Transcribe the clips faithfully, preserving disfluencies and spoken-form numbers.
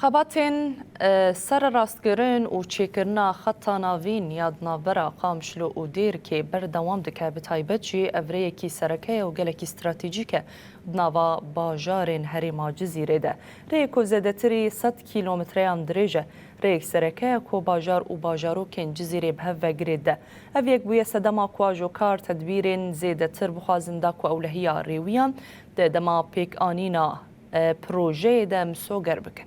Xebatên, e, sererastkirin û çêkirina xeta navîn ya di navbera Qamişlo û Dêrikê berdewam dike, bi taybet jî ev rêyekî sereke ye û gelekî stratejîk e di nava bajarên herêma Cizîrê de. Rêyek ku zêdetirî sed kîlometreyan dirêj e, rêyek sereke ye ku bajar û bajarokên Cizîrê bi hev ve girêdide. Ev yek bûye sedema ku ajokar tedbîrên zêdetir bixwazin da ku ewlehiya rêwiyan di dema pêkanîna e, projeyê de misoger bikin.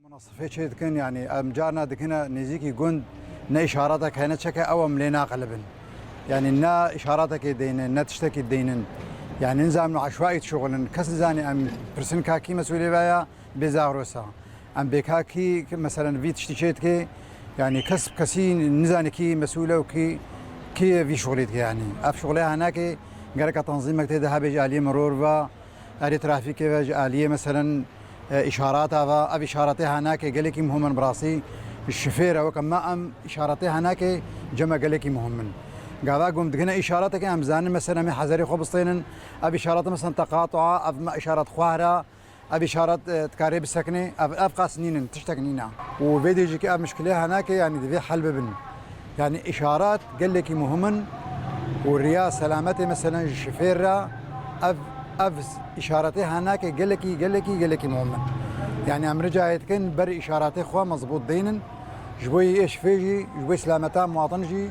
Minasifê çê dikin, yanî em carna dikine nêzîkî gund, ne îşaratek hene çeke ew em lê naqilibin. Yanî ne îşaratekê deynin, ne tiştekî deynin. Yanî nizanin eşwaî dişuxulin. Kes nizanî em pirsin ka kî mesûlê ve ya, bê zagrosa. Em bê ka kî, meselen, vî tiştî çê dike, yanî kes bi kesî nizanî kî mesûl e û kî, kî vî şuxulê dike yanî. Ev şuxulê henekê gereka tanzîmek tê de hebe ji aliyê miror ve, erê trafîkê ve, ji aliyê, meselen, e, îşarata ve. Ev îşaratê henekê gelekî muhim in bi rastî. Ji şifêr re weke me em îşaratê henekê cem me gelekî muhim in. Gava gom digine îşarateke em zanin, meselen, em ê hezerê xwe bistênin. Ev îşarat, meselen, teqatua, ev me îşarat xwehra. Ev îşarat, e, dikarê bisekine, ev, ev qas nînin, tiştek nîne. Û vê dê jî ki ev mişkilê henekê, yanî divê hel bibin. Yanî îşarat gelekî muhim in û riya selametê, meselen, ji şifêr re ev, ev îşaretê henekê gelekî, gelekî, gelekî muhim in. Yanî em rica dikin ber îşaretê xwe mezbût deynin, ji bo yê şifê jî, ji bo selameta muwatin jî.